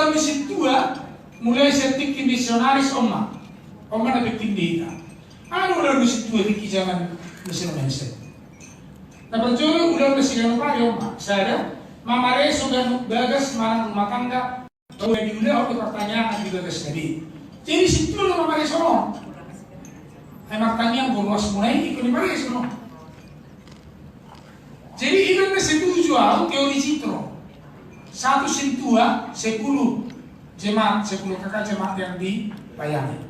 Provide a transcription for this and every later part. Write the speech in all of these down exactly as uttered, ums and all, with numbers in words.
Ulaon ni sintua, mulai sian tingki misionaris on ma. On ma na tingki di hita. Aha do ulaon ni sintua tingki jaman Mister Nelson? Na parjolo ulaon na siganup ari on ma. Sada, mamareso ganup bagas manang rumah tangga. Tau na diulahon do partangiangan di bagasna be. Jadi sintua do mamareso on. Ai martangiang boru asmuna i, ingkon dipareso on. Jadi ingkon na setuju au teori Jitro. Satu sintua, sepuluh jemaat, sepuluh K K jemaat yang dilayani.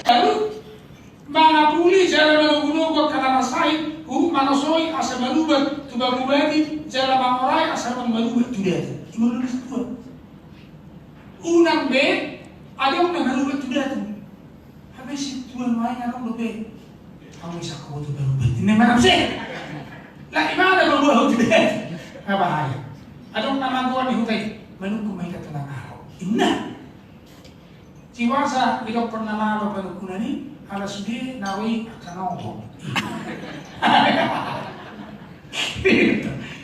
Lalu mangapuli jala manogunogu angka na marsahit, huhut manosoi asa marubat tu bangubati, jala mangorai asa adong marubat tu datu. Ima ulaon ni sintua. Unang be adong na marubat tu datu. Hape sintua nuaeng adong dope. Hamu isangka boto marubat, ninna ma na muse. Lah ima na marubat tu datu. Nga bahaya. Adong na manggoar di huta i, manungkun ma hita tu na malo, ninna. Tiwasa didokkon na malo panungkunan i, ala sude na ro i angka na oho.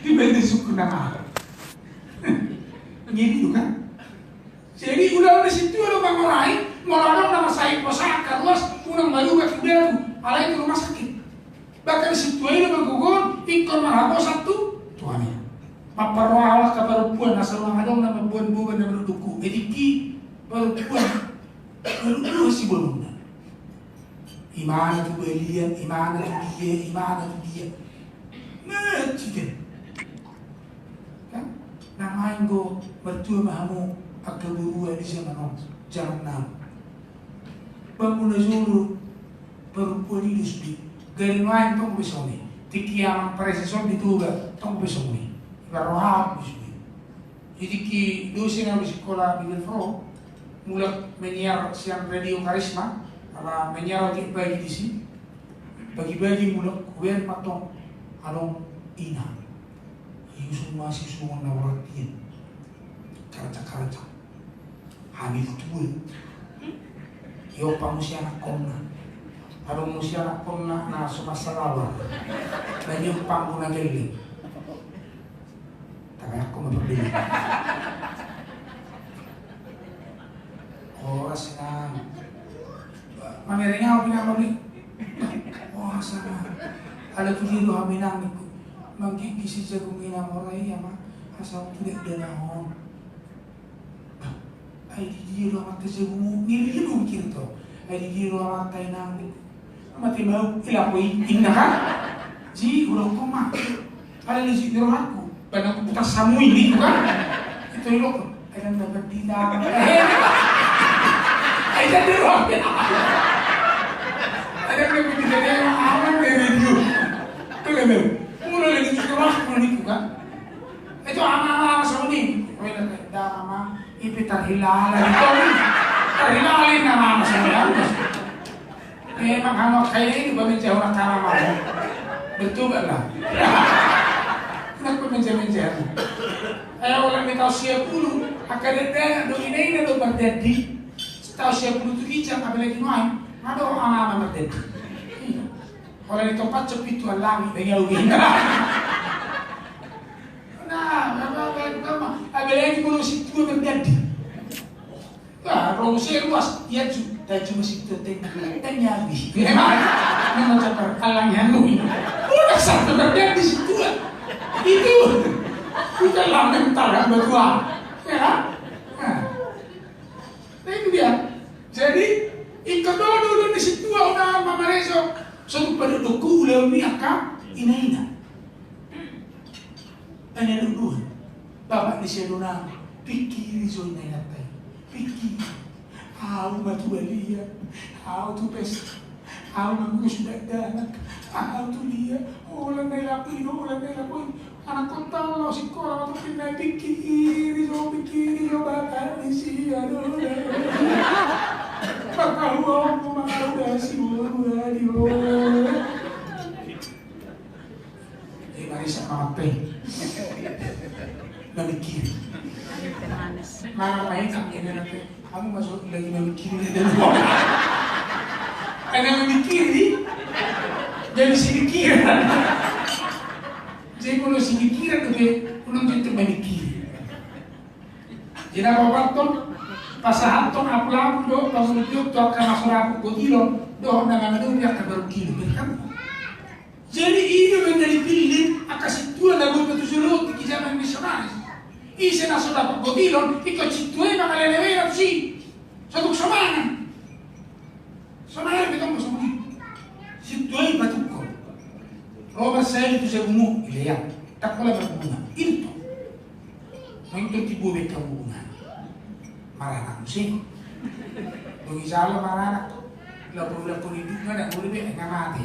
Dibaen sungkun na malo. Ngeri do kan? Jadi ulaon ni sintua do mangorai, molo adong na marsahit posa angka ruas, unang marubat tu datu, alai tu rumah sakit. Bahkan sintua i do margogo ingkon marhaposan tu Tuhan i. Mamparroha angka parompuan asa unang adong na mamboan boban na marudukku. Jadi tingki parompuan maruduk siboanonna. Imana tu balian, imana tu dia, imana tu dia. Nah, ciken. Kan? Nang ain do martua ma hamu angka borua di jaman on, jaman now. Banguna jolo parompuan i do sude. Gari nuaeng tong be songon i. Tingki amang pareses on di Toba tong be songon i. Iba roham be sude. Jadi tingki dose na di sikola Bible Pro, mulak menyiar sian Radio Karisma, ala menyiar otik pagi disi. Pagi-pagi mulak, hubaen ma tong adong ina. Iusung ma si suang na borat i. Karacak-karacak. Hamil tua. Iompa muse anakkonna. Adong muse anakkonna na so mansai labar. Nang iompa anggo na gelleng. Tangan aku ma pardenggan. Horas nang. Mangereng au pinang ni. Horas nang. Ala tu dia do hami nang ningku. Manggiggisi jagung inang ora ia ma. Asa tu dia dia nahon. Ai di dia do amanta jagung, ngeri do mikir to. Ai di dia do amanta inang. Mate mau ilapoi inna kan. Ji ulang koma. Ala ni si rohaku. Bana ku putar samui ni kan. Itu ilok. Ai dan dapat di dalam. Ai dan di rohaku. Ai dan dapat di dalam aman dari dia. Tuh kan. Mulai dari rohaku ni kan. Itu ama-ama songon i. Oi, da ama-ama, ipe tarhilala ni kau i. Tarhilala ni ama-ama songon i. Memang hano kaya ini pemenjahuna karama. Betul gak lah? Kenapa pemenjah-menjah? Eh, orang di tahun sia puluh, angka dada do ina-ina do mardadi. Tahun sia puluh tu ginjang, apalagi nuaeng. Ada orang ama-ama mardadi. Iya. Holan i tompat so pintu allangi, dang iau gina. Nah, apa, apa, apa, apa, apalagi molo sintua mardadi. Wah, ro muse ruas, ia ju, daju ma sintua teng, teng ia bi. Memang, memang cakar allangi anu. Udah sampai mardadi sintua. Itu. Bukan lambang tangan berdua. Ya. Nah. Nah, itu dia. Jadi, ingkon do ulaon ni sintua unang mamareso. Songon padokkon ulaon ni angka ina-ina. Ina-ina do. Bapak ni si adonang, pikiri jo ina-ina tai. Pikiri. Au ma tu balian, au tu pesta. Au ma tu sudah danak, au tu dia. Holan na ilapoi, holan na ilapoi. Anak kota lo sikola, waktu pindah pikiri jo, pikiri jo, bakal isi ado. Bakal uang, bakal udah si uang, udah di uang. Eh, mari sama apa? Mamikiri. Mama, eh, kami ini nanti. Kamu masuk lagi mamikiri dan ada mamikiri. Jadi si pikiran. Jadi kalau si pikiran tu dia, kalau dia tu mamikiri. Jadi na paopathon, pasahathon apul-apul dohot pangulution tu angka na so dapot gotilon dohot na mangadopi angka parungkilon. Jadi i do na dipillit angka sintua na boi patuju lotik di jaman misionaris. Ise na so dapot gotilon, ingkon sintua i mangalelewe na tusi. Sotung so mangan. Sonari pe tong songon i. Sintua i patungkol. Ro marsahali tu jabu mu, ilean. Ndang pola marhubungan. Itu. Nunga tung tibu bengka hubungan. Maranak muse. Dung i jala maranak. Lapo-lapo ni duk na, ndang boleh be, nga mate.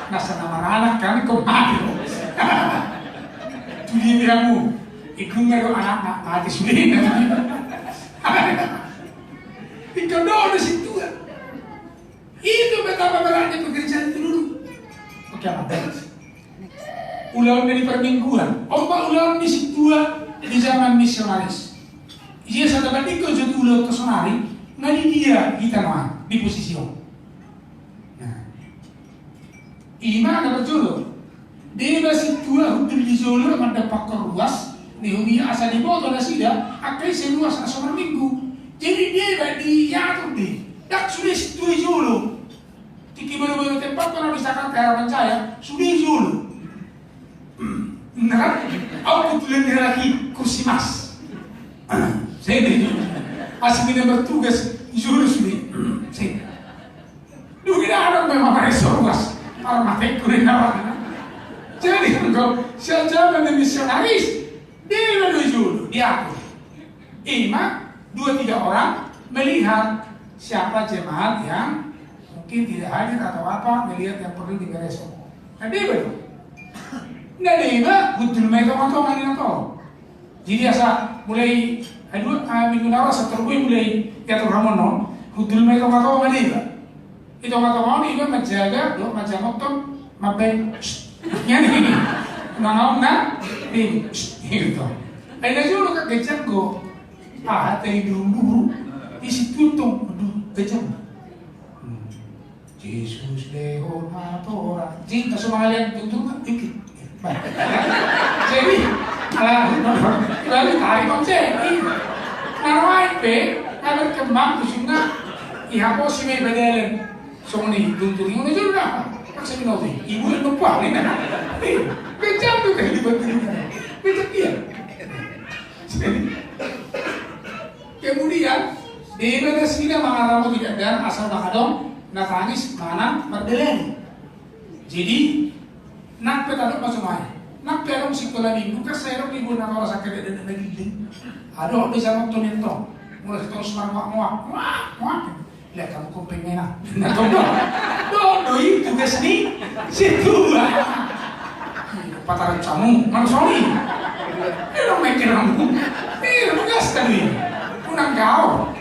Nasa na maranak kan, ingkon mate. Tu dia bilang mu. Ikung nga do anak, nga mate sude. Ingkon dohot do sintua. Itu betapa beratnya pekerjaan itu dulu. Oke, apa? Ulaon ni parmingguan. On ma ulaon ni sintua di jaman misionaris. Ia sada bandingkon jo tu ulaonta sonari, na di dia hita nuaeng di posisi on. Nah. Ima na parjolo. Deba sintua hundul di jolo mandapothon ruas ni huria asa diboto nasida angka ise ruas na so marminggu. Jadi deba diatur be. Ndang sude sintua i jolo. Tingki baru-baru tempat pernah di Jakarta Harapan Jaya, sude i jolo. Nah, au kebetulan dia lagi kursi mas. Sini. Asli dia bertugas i jolo sude. Sini. Dung i didok memang pareso ruas. Parmateku di nawa. Jadi engkau siap jaman di misionaris. Dia dulu diatur. Ima dua tiga orang melihat siapa jemaat yang mungkin tidak hadir atau apa, melihat yang perlu dibereskan. Nah, dia betul. Nah, dia iba betul mai tonga-tonga ni nator. Jadi asa mulai, aduh, ah, minggu na ro asa torbue mulai diatur hamu on. Betul mai tonga-tonga dia iba. I tonga-tonga on iba manjaga, dohot manjamothon, mambaen. Ia ni. Mangaung na, ni. Gitu. Ai na jolo kan ganjang do. Ah, hata i dulu-dulu. Isi tutong, aduh, ganjang. Hmm. Jesus lehon natora. Cinta sama kalian tutu kan dikit. Jadi, ala, lalu tarik om jadi. Na ro ai pe, na berkembang khususna, i haposi ma i badelan. Songon i, guntur i, ngoni jolo dah. Paksa binoto i. Ibu dan perempuan ini. Ganjang tu kehidupan di rumah. Betul dia. Kemudian, deba nasida mangaramoti dakdanak asal mangadong, na tangis, manang, mardalani. Jadi, nang pe tadok ma songon i. Nang pe adong sikola minggu, kan sai adong ibu na mauras angka dakdanak na ginding. Adong do jaman toni tong. Mulai tong suara muak-muak, muak, muak. Lihat kamu kuping enak. Nah, tong do. Do, do i tugas ni sintua. Pataran samu, mana soni? Ini dong mikir kamu. Ini tugas tadi. Kunang kau.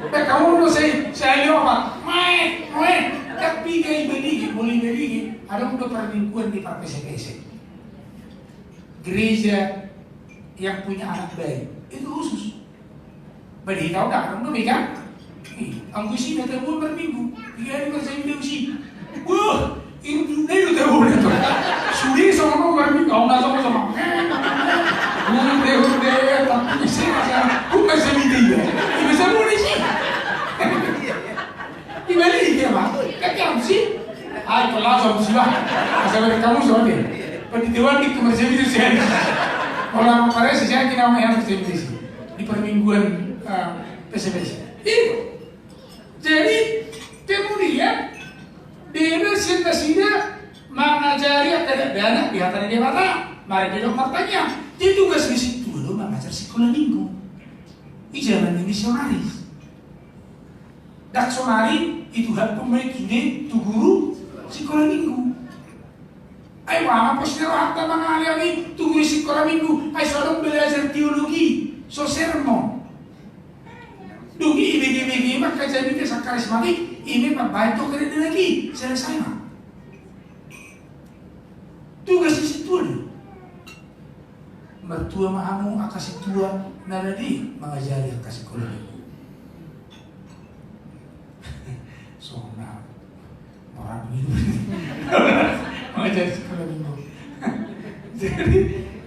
Baik kamu dulu si, si Ayo apa? Main, main. Tapi gaya beli, boleh beli. Adong do parmingguan di parpesepese. Gereja yang punya anak bayi itu khusus. Bari tau dah, kamu dong kan? Ih, anggo isi na tabo parminggu, tiga hari kerja di usi. Wah, ini dulu dari tabo na tu. Sudah sama parminggu, kau nggak sama-sama. Udah, udah, tapi isi masa, bukan sendiri ya. Ini semua di sini. Ibalik dia, Pak. Kan kamu sih? Ai, kalau langsung sih, Pak. Asal dari kamu soalnya. Pendidikan di komersial itu sih. Orang Paris sih, saya kira orang yang sih. Di permingguan, eh, P S B S. Itu. Jadi, kemudian, dia nasida mangajari angka dakdanak di hata ni Debata. Mari dia dong martanya. Jadi tugas di situ lo mangajar sikola minggu. Di jaman ni misionaris. Ndang sonari, itu hak pun baik sude tu guru sikola minggu. Ai, wah, apa sih rohanta mangalean i tu guru sikola minggu? Ai, so adong belajar teologi, so sermon. Dung i ibege-bege ma angka jamita sangkarismatik, i ma mambaen tu angka dakdanak i, selesai ma. Tugas ni sintua do. Martua ma hamu angka sintua na dadi mangajari angka sikola minggu. Songon na orang minggu. Mangajari sikola minggu. Jadi,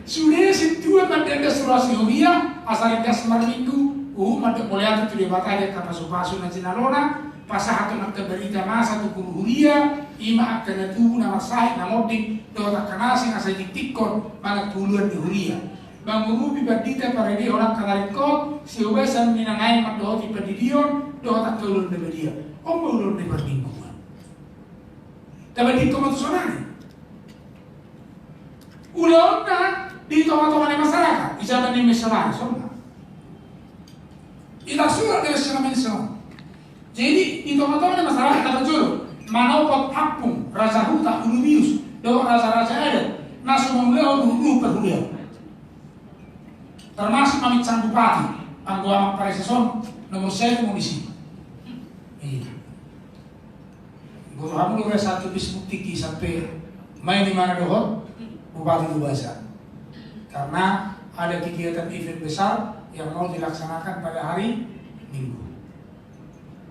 sude sintua mandanda surat si huria, Asa ringgas marminggu, uhum mandok mauliate tu Debata di angka pasupasu na jinalona, pasahathon angka barita masa tu guru huria, i ma angka na tubu na marsahit na monding dohot angka na asing asa ditingkon manang tu uluan ni huria. Mangurupi pandita paradehon angka na ringkot, siubasan ni na naeng mandohoti pandidion dohot angka ulaon na badia. On ma ulaon ni parmingguan. Tabandingkon ma tu sonari. Ulaonna di tongatonga ni masyarakat di jaman ni misionari songon na i tarsurat di Testament Lama. Jadi di tongatonga ni masyarakat na parjolo manopot Apung, Raja Huta, Ulubius dohot raja-raja adat na so mangulahon uhum-uhum parhuria. Termasuk Maminsan Bupati, anggo amang pareses on nomor satu molo disi. Iya. Guru hamu do ura satu bis bukti ki sampai main di mana dohot Bupati Lumajang. Karena ada kegiatan event besar yang mau dilaksanakan pada hari Minggu.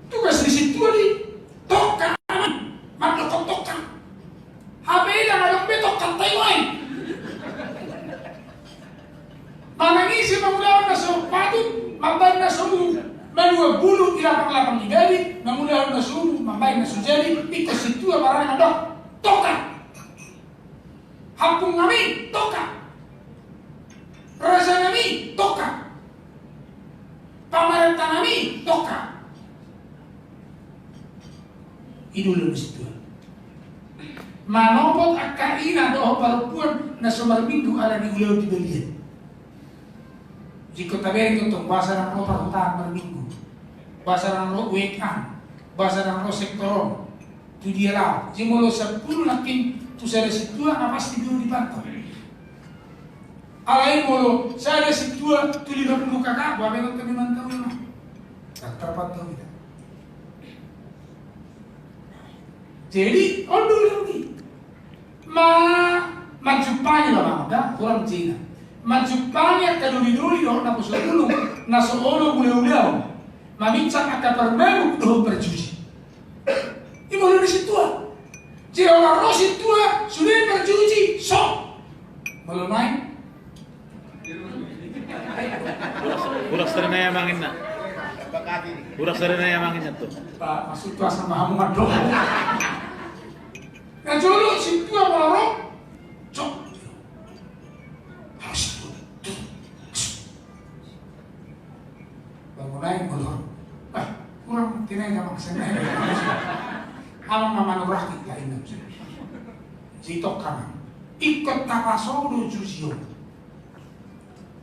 Tugas ni sintua di tongka, amang, mandok tongka. Hape i ndang adong be tongka tai wai. Manang ise mangulahon na so patut, mambahen na so uhum, manuan bulu di lapang-lapang ni gari, mangulahon na so uhum, mambahen na so jadi, ingkon sintua barani mandok tongka. Hampung nami tongka. Raja nami tongka. Pamarenta nami tongka. I do ulaon ni sintua. Manopot angka ina dohot parompuan na so marminggu ala ni ulaon di balian. Jikon tabereng tong, boasa ndang ro parhutaan marminggu, boasa ndang ro weekend, boasa ndang ro sektor on, tu dia laho. Jadi molo sampulu nangkin tu sada sintua, na pasti do dipantau. Alai molo sada sintua tu lima pulu K K, boha be nangkin mantau i ma. Ndang tarpantau hita. Jadi on do ulaon i. Ma manjumpangi, ba, hurang jena, manjumpangi angka doli-doli dohot naposobulung na so olo mangula ulaon, maminsang angka parmabuk dohot parjudi. I ma ulaon ni sintua. Jala ro sintua sude parjudi, so. Molo naeng Uras tadi nai amang inna. Uras tadi nai amang inna tu. Pak, maksud tu asa mahamu mandok. Na jolo sintua molo ro. Cok. Harus tu. Bangun naik motor. Ah, kurang tinai na maksa naik. Amang mamanuraki ka inna. Sitok kanan. Ingkon tapasolo judi on.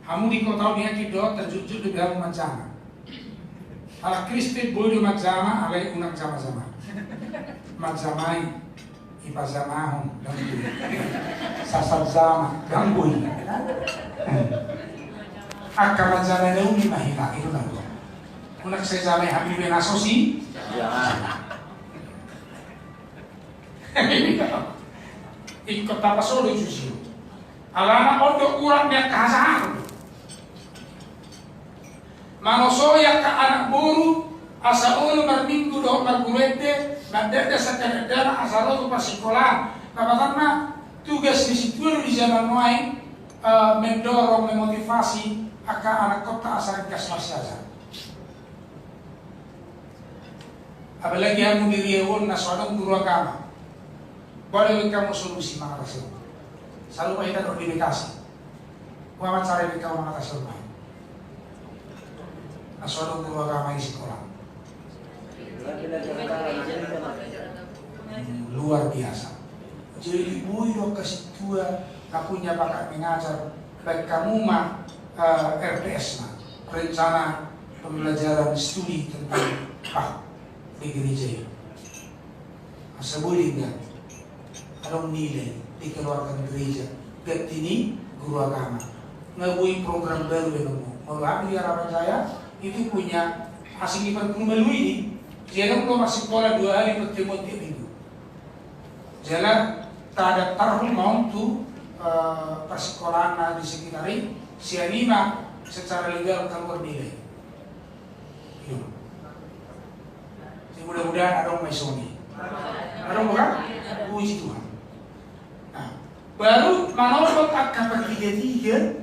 Hamu di kota on yakin do, tajutjut do be hamu manjama. Halak Kristen boi do manjama, alai unang jama-jama. Manjama i, ipajamahon, ndang boi. Sasar jama, ndang boi. Angka manjama na uli ma hita, i do ndang boi. Unang sai jamai habibe na so si. Ingkon tapasolo judi on. Alana on do urat ni angka hasahaton. Manosoi angka anak boru asa olo marminggu dohot marguru ende, mandanda sangkadandana asa ro tu parsikolaan. Lapatanna tugas ni sintua do di jaman nuaeng, eh, mendorong, memotivasi angka anakkonta asa ringgas marsiajar. Apalagi hamu di Riau on na so adong guru agama. Boha do ingkon hamu solusi mangatasi on? Sarupa hita dohot di Bekasi. Boha ma cara ingkon hamu mangatasi on? Na so adong guru agama i sikola. Hmm, luar biasa. Jadi boi do angka sintua na punya bakat mengajar, baen hamu ma, eh, R P S na, rencana pembelajaran studi tentang, ah, di gereja i. Asa boi denggan. Adong nilai dikeluarkan gereja, ganti ni guru agama. Nga boi program baru i, molo hami di Harapan Jaya itu punya asing di parguru malu ini. Jadi adong do marsikola dua hari pertemuan tiap minggu. Jala tadaftarhon ma on tu, eh, parsikolaan na di sekitar i, sian i ma secara legal kaluar nilai. Iyo. Jadi mudah-mudahan adong ma i songon i. Adong bukan? Puji Tuhan. Nah, baru manopot angka partigatiga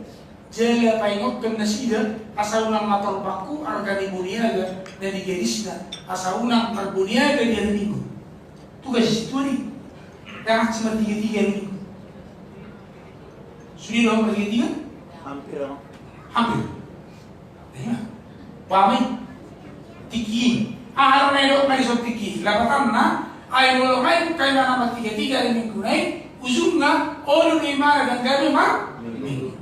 Jala paingothon nasida, asa unang mator bangku arga ni boniaga na di gadisna, asa unang marboniaga di ari Minggu. Tugas i situari. Dang hansit martigatiga ari Minggu. Sude do martigatiga? Hampir. Hampir. Ima. Paham i? Tingki i. Aha do na didok na dison tingki i? Lapatanna, ai molo nga i buka imana martigatiga ari Minggu na i, ujungna olo do imana dang gabe mar-, Minggu.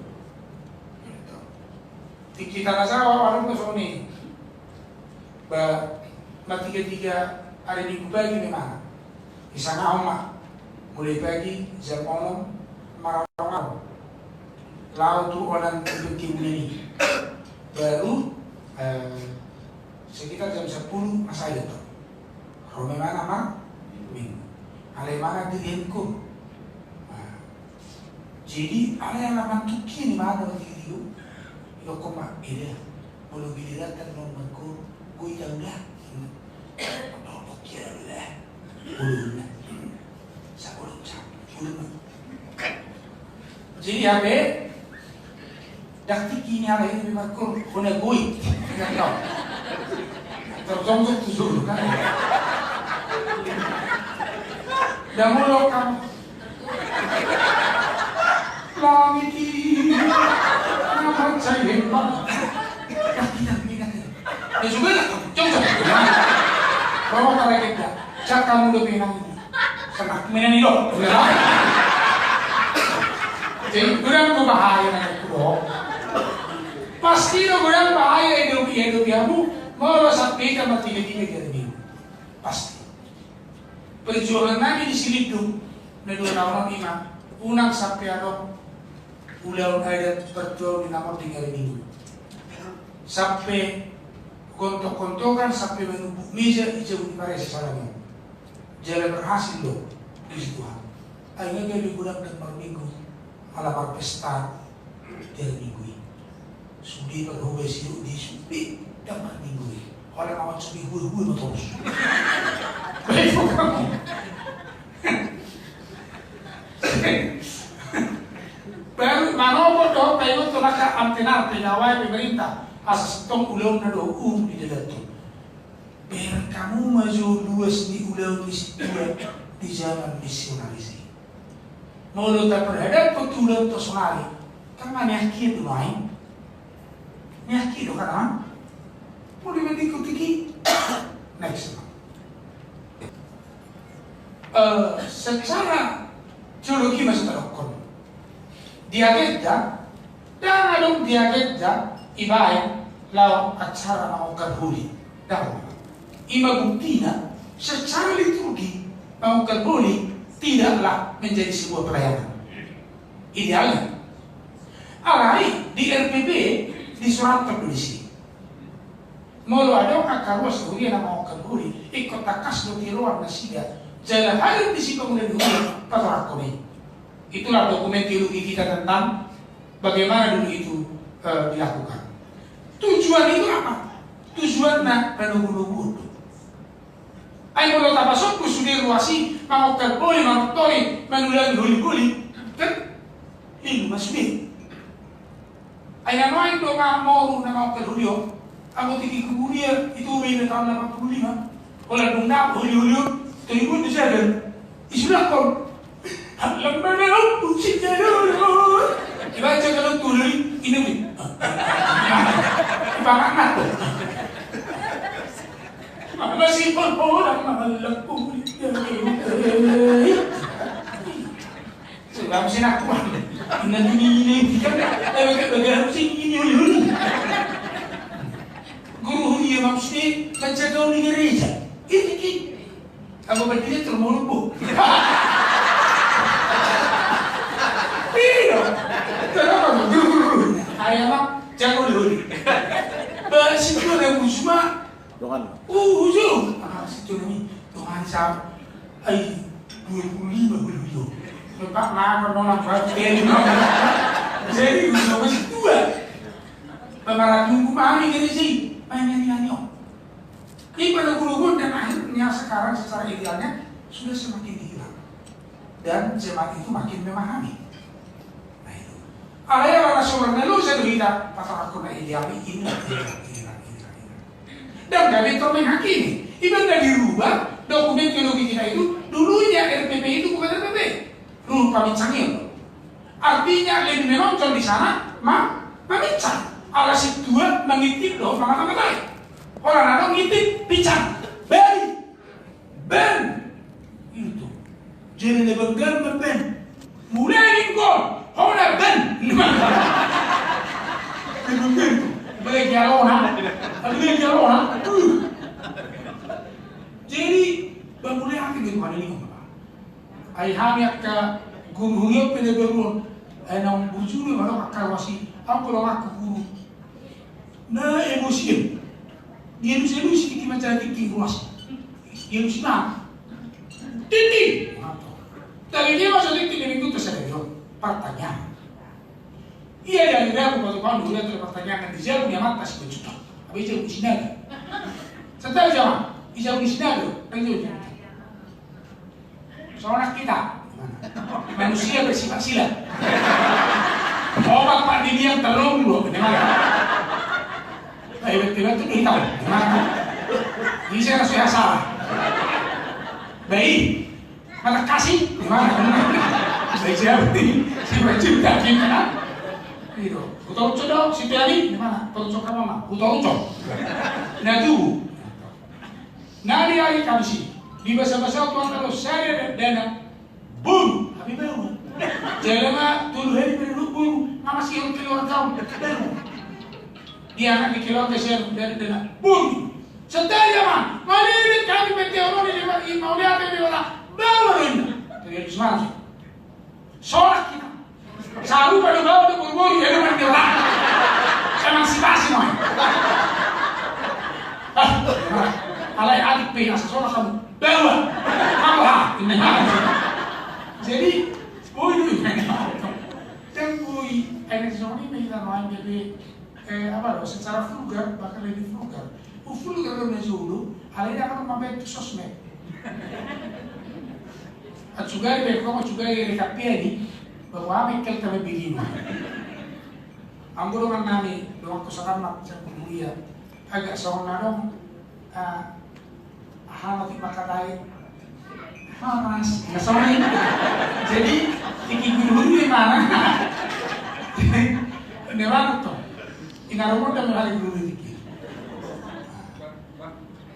Tingki tanah Jawa, warung do songon i. Ba, martigatiga ari Minggu pagi memang. Disangahon ma. Mulai pagi jam onom, mararongaron. Laho tu onan tu tingki bulan i. Baru, eh, sekitar jam sepuluh masai do. Ro ma imana mar-, Minggu. Alai imana di Rienko. Nah, jadi, alai alaman tuki ni imana di Rienko. Idokkon ma, ida. Molo giliran tar non mangko, goi tau da. Tolong kira lu da. Ulun. Sapuluh jam. Ulun. Jadi, hape, dang tingki ni alai i mangko, hona goi. Terjongkok tu jolo, kan? Dang molo kam Langit i na mansai hempa. Kaki na minang i. Ya sudah lah, jom, jom. Bawa tarekat ya. Cak kamu udah minang ini. Senang minang i do. Jadi, godang do bahaya na itu do. Pasti do godang bahaya i do, i do, i hamu. Molo sampe hita martigatiga di ari Minggu. Pasti. Perjuangan nami di Silindung na dua taon on ima, unang sampe adong ulaon adat parjuaon ni na marding ari Minggu. Sampe gontok-gontokan, sampe manumbuk meja i jabu ni parese salami on. Jala berhasil do, puji Tuhan. Ai nga gabe godang dang marminggu. Ala marpesta di ari Minggu i. Sude parhoba sidok di sude dang marminggu i. Holan awan sude hue-hue ma torus. Baru manopot do, paingothon angka antena, pegawai pemerintah, asa sintong ulaonna dohot uhum di dalan tu. Bereng hamu ma jo luas ni ulaon ni sintua di zaman misionaris i. Molo taparhadaphon tu ulaonta sonari, kan nga niangki do nuaeng. Niangki do kan, ah? Molo dimandikkon tingki. Next. Eh, secara teologi ma so tadokkon. Di agenda, dang adong di agenda ibaen laho acara mangongkar holi. Dang adong. Ima buktina, secara liturgi, mangongkar holi tidaklah menjadi sebuah pelayanan. Idealnya. Alai di R P P disurathon do disi. Molo adong angka ruas huria na mangongkar holi, ingkon tangkas do tiroan nasida. Jala hadir disi pangula ni huria, patorangkon i. Itulah dokumen teologi kita tentang bagaimana dulu itu, eh, dilakukan. Tujuan itu apa? Tujuanna panogunoguon do. Ai molo tapasombu sude ruas i, mangongkar holi, mangontori, mangulangi holi-holi, kan? Leleng ma sude. Ai na nuaeng do nga moru na mangongkar holi on. Anggo tingki huria, itu ma iba taon lapan puluh lima. Holan dung dapot holi-holi on, toibuan do jagal. Isulangkon. Halam mana lampu si jagal. Ibaca kalau tuli, ini nih. Ibaca. Masih pun orang malam kulit. Sebab sinakuan. Inna dunia ini kan, eh, bagaimana sih ini, ini, ini? Guru huria maksudnya menjaga di gereja. Ini ki. Aku berpikir terlalu bu. Iya. Kenapa? Guru, guru. Ayah mak jago dulu. Bahas itu ada musma. Dongan. Uh, ujung. Ah, situ ni. Dongan siapa? Ai, dua puluh lima, dua puluh lima. Lepak makan, nona, buat keli, nona. Jadi, usia masih tua. Pemeran nunggu mami jadi sih. Main nyanyi-nyanyi, oh. Ini pada guru-guru dan akhirnya sekarang secara idealnya sudah semakin hilang. Dan jemaat itu makin memahami. Nah, itu. Alai ala na so marnaloja do hita, patorangkon na iliami ina, ina, ina, ina, ina. Dan kami tormeng hakini. Iba na dirubah dokumen teologi kita itu, dulunya R P P itu bukan R P P. Dulu paminsang itu. Artinya lebih menonjol di sana, ma, maminsang. Ala sintua mangintip dohot mamata-matai. Holan adong ngintip, pinsang. Bali. Ben! Itu. Jadi na banggal ma ben. Mulai minggu, hona ben. Na banggal itu. Bagi alona. Bagi alona. Uh. Jadi, bangkule hati gitu kan ini kok. Ai hami angka guru huyo pede beruon. Ai naung bujur ma dong angka wasi. Au kalau ngaku guru. Na emosian. Dia lusi-lusi di macam tinggi ruas. Dia lusi mana? Tinggi. Tapi dia masuk tinggi dari itu tersadar. Pertanyaan. Iya, yang dia aku waktu kau dulu ada pertanyaan di jauh dia mata si pencuta. Tapi jauh di sini ada. Setelah jawab, di jauh di sini ada. Kan jauh di sini. Sonang hita. Manusia bersifat sila. Obat pak di dia terlalu dua benar. Tapi betul-betul kita. Bisa kasih salah. Baik. Mata kasih. Baik siapa ini? Si baju daging kan? Gitu. Utau ucok dong, si Tiani. Di mana? Utau ucok apa mah? Utau ucok. Nah tuh. Nari ari Kamisi, di basa-basa Tuhan lalu sada dan dana bun, tapi baru. Jelema tolu hari berlu bun, nama si orang keluar kau baru. Dia anak di keluarga saya dan dana bun. Setia man, mari kami P T O ini lima lima udah ada di mana baru ini. Terus mana? Sonang hita. Sarupa do bawa do boru-boru ya do mandi orang. Emang si basi mau. Ah, alai adik pe asa sonang kamu. Bawa. Kamu ha, ini ha. Jadi, boi do ini. Dan boi, ini sonang ini kita main jadi Eh, apa lo, secara vulgar, bahkan lebih vulgar. Uh, vulgar lo na jolo, alai dia kan mambaen tu sosmed. Acuga di beko, acuga di rekap dia ini, bahwa apa yang kita lebih lima. Ambo dongan nami, dongan kosakan mak, saya kuliah. Agak songon na dong, ah, Aha, mati makatai. Hamas. Nah, sorry. Jadi, tinggi guru-guru di mana? Ini mana tuh? Ina rumah udah mulai guru tinggi.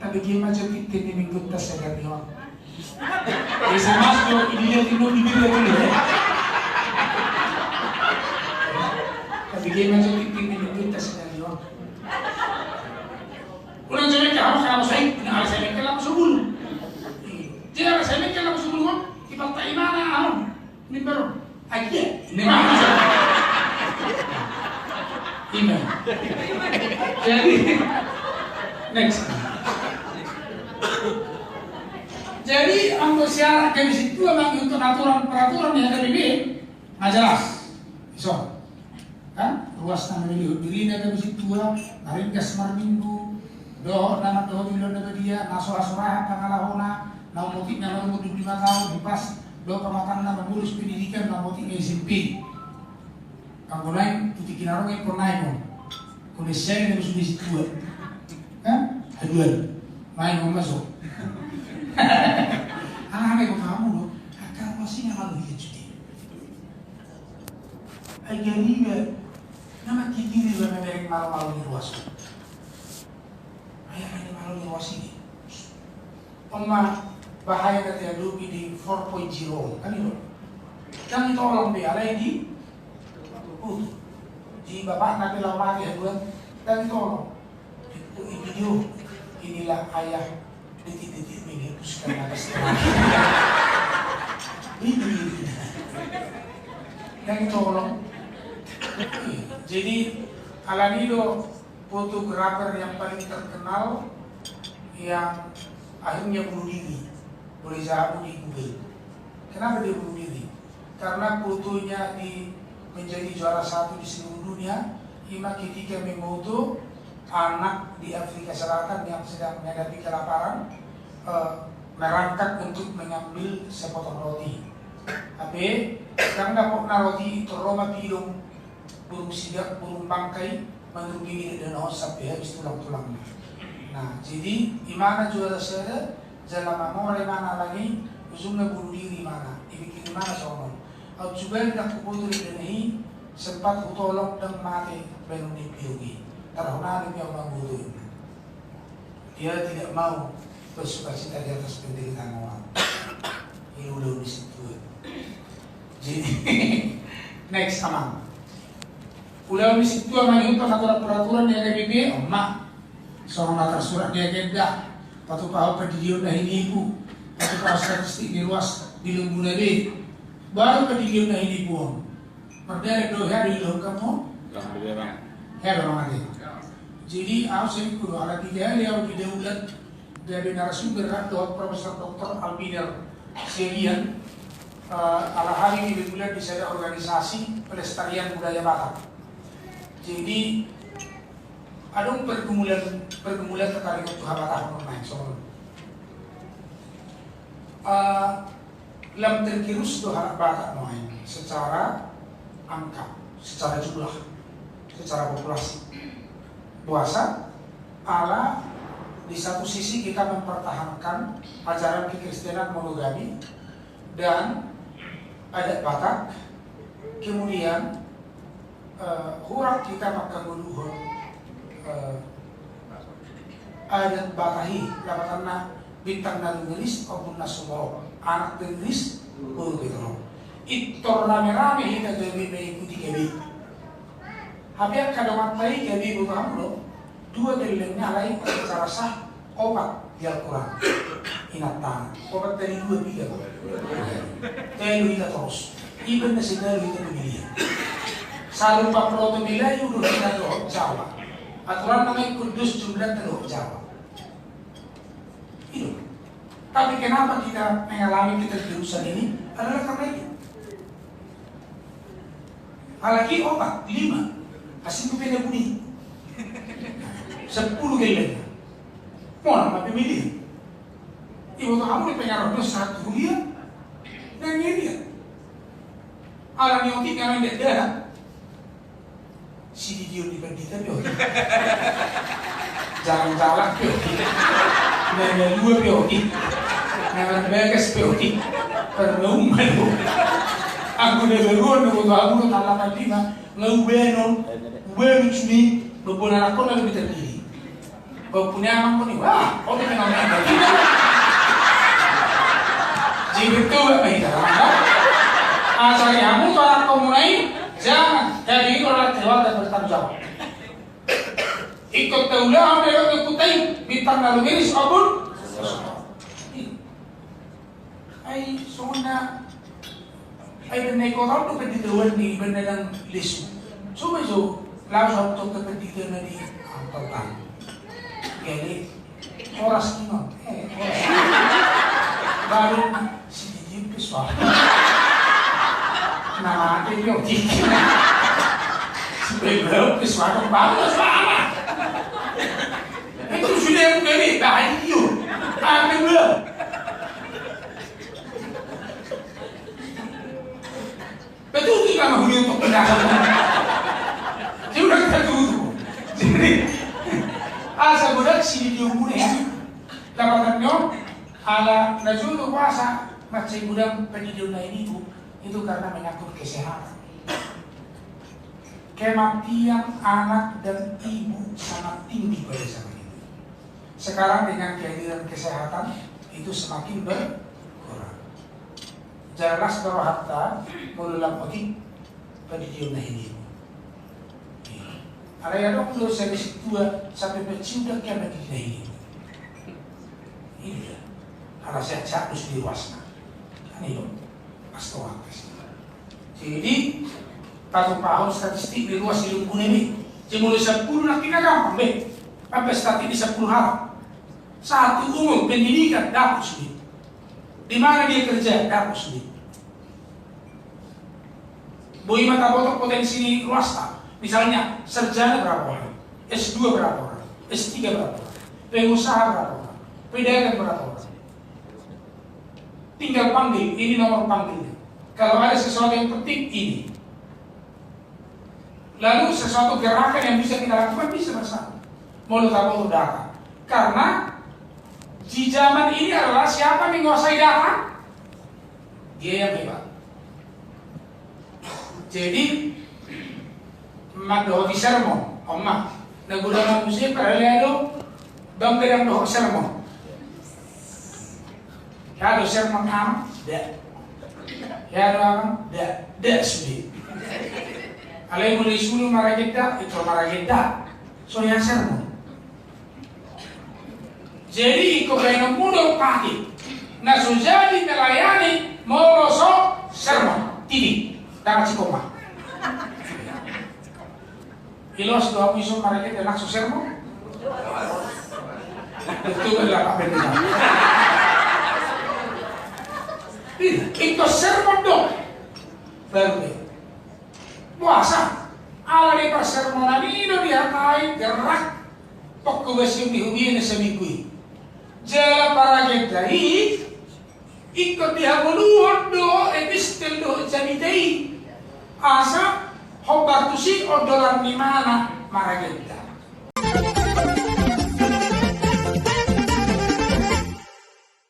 Tapi dia macam kita ini minggu tas sadari on. Bisa masuk di dia tidur di dia tidur. Tapi dia macam kita ini minggu tas sadari on. Ulang jam ke apa? Kalau saya, nah, saya mikir langsung dulu. Jadi, saya mikir langsung dulu, kita tak imana, anu, ini baru. Aja, ini mana? Ini. Jadi, next. Jadi, untuk syarat kami situ, memang untuk aturan peraturan yang ada di B, nggak jelas. So. Kan? Ruas na mamilihon dirina gabe sintua, na ringgas marminggu, dohot na mandohoti Amanta Debata, na so hasurahan pangalahona, na umur na marumur dua puluh lima taon, humas, dohot pamatanna mamolus pendidikan na umur S M P. Anggo naeng, tu tingki na ro ingkon naeng on. Kone seng na sude sintua. Kan? Haduan. Naeng on masuk. Anak-anak kok kamu lo? Angka ruas i na malo hian sude. Ai gari iba, na mangkikiri iba mamereng malo-malo ni ruas. Ai aha ni malo ni ruas i? On ma bahaya na tahadopi di four point zero, kan i do. Ndang ditolong be alai di, uh, di bapakna pe laho mate haduan, ndang ditolong. Di video, inilah ayah detik-detik menghembuskan napas terakhir. Ini. Yang tolong. Jadi, alani do fotografer yang paling terkenal yang akhirnya bunuh diri. Boleh jago di Google. Kenapa dia bunuh diri? Karena fotonya di, menjadi juara satu di seluruh dunia, ima ketika memoto anak di Afrika Selatan yang sedang menghadapi kelaparan, eh, merangkak untuk mengambil sepotong roti. Tapi, yang dapatna roti itu Roma pidong, burung sigak, burung bangka i, manurungi bibir danau on sampe habis tulang-tulangna. Nah, jadi imana juara sada, jala mamora imana lagi, ujungna bunuh diri imana, dipikir imana songon on. Aut juga ndang huboto di dana i, sempat hutolong ndang mate baenon ni biong i. Tarhona ni biong mamboto i. Dia tidak mau bersukacita di atas penderitaan orang. Ini ulaon ni sintua. Jadi, next, amang. Ulaon ni sintua mangihuthon aturan-peraturan ni H K B P, emak. Songon na tarsurat di agenda, patupahon pandidion na hinipu, patupahon statistik ni ruas di Lombu na be. Baru pandidion na hinipu on. Mardalan do hea do ilahon hamu? Hea do, amang ate. Jadi, au sering kulo ala tiga hali au di Daulat, gabe narasumber kan dohot Profesor Doktor Albiner Siagian, eh, ala hami di Daulat di sada organisasi pelestarian budaya Batak. Jadi, adong pergumulan, pergumulan tataringot tu habatahon on naeng songon on. Eh, Lam tergerus do halak Batak nuaeng secara angka, secara jumlah, secara populasi. Boasa? Ala di satu sisi kita mempertahankan ajaran kekristenan monogami dan adat Batak, kemudian eh, hurang hita mangkaluhon, eh, adat Batak i, lapatanna bintang na lumiris, ombun na sumorop, anak na riris, boru pe torop. Pintor rame-rame hita gabe mengikuti gabe i. Hape angka donganta i gabe, boto hamu do, dua gellengna alai secara sah opat di Al-Quran. Inanta. Opat kali dua, piga? Tolu hita torus. Iba na sitalu hita pemilihan. Sarupa Proto Melayu do hita dohot Jawa. Aturan nama ikut dus jumlah dohot Jawa. Itu. Tapi kenapa kita mengalami ketergerusan ini? Adalah karena itu. Apalagi opat, lima. Asing tu pena buni. Sepuluh gelleng. Mona ma pemilihan. Iboto hamu di pengaruh dos satu dia. Dan dia dia. Ala ni otik nang dia dia. Sididion ni pandita pe otik. Jalang-jalang pe otik. Nang na dua pe otik. Nang na bagas pe otik. Parnaung ma do. Anggo na baruon na boto hamu do tala pandita. Nga ubanon, ubanon suni, bebona nakon na lebih terdiri. Bapuni amang koni, wah, kau di kenal nang tidak. Jadi betul apa itu? Asal kamu tuh anak komunai, jangan. Jadi itu adalah keluarga bertanggung jawab. Ikut taulah ambil ke kutai, bintang lalu miris, abun. Ai songon na, ai bennai kota on do pendita uan di benda dan lesu. Coba jo langsung tong ke pendita na di angkau kan. Jadi horas inon, eh horas. Baru si Didin pe suara. Nah, dia dia otik. Sebagai belum pe suara baru suara. Itu sudah yang dari bahan itu. Ada belum? Betul tu nama huni untuk pendapat. Dia udah kita tutup. Jadi asa budak sini dia umurnya. Lapatannya ala najulu puasa macam budak pendidikan ini bu itu karena menyangkut kesehatan. Kematian anak dan ibu sangat tinggi pada zaman itu. Sekarang dengan kehadiran kesehatan itu semakin berkurang. Jelas bahwa harta molo lam otik pendidikan na ini. Alai adong do seri situa sampai peciudak ya pendidikan na ini. Ini dia. Ala sehat-sehat terus di ruasna. Kan itu. Astaga. Jadi patupahon statistik di ruas di Lombu na be. Jadi mulai sepuluh nanti na gampang be. Sampai statistik di sepuluh hal. Satu umur pendidikan dapot sulit. Di mana dia kerja dapot sulit. Boi ma taboto potensi ni ruasta. Misalnya sarjana berapa orang, S dua berapa orang, S tiga berapa orang, pengusaha berapa orang, pedagang berapa orang. Tinggal panggil, ini nomor panggilnya. Kalau ada sesuatu yang penting, ini. Lalu sesuatu gerakan yang bisa kita lakukan bisa bersama. Molo taboto data. Karena di zaman ini adalah siapa menguasai data? Dia yang hebat. Jadi, mandok di sermon, oma, na guna manusia padahal ya do, bang berang dohot sermon. Hea do sermon, Amang? Nda. Hea do, Amang? Nda. Nda sude. Alai molo disuruh maragenda, ingkon maragenda. So hea sermon. Jadi ingkon baenonmu do pake. Na so jadi melayani molo so sermon. Tini. Tangan si koma. Ilos do hamu ison maragenda nang so sermon? Betul lah, Pak Pendeta. Ih, ingkon sermon do. Baru be. Puasa. Ala ni parsermonan i do dihatai gerak. Pokok besi di hubina seminggu i. Jala paragenda i. Ingkon dihagoluhon do epistel dohot jamita i. Asa hombar tusi ondolan ni imana maragenda.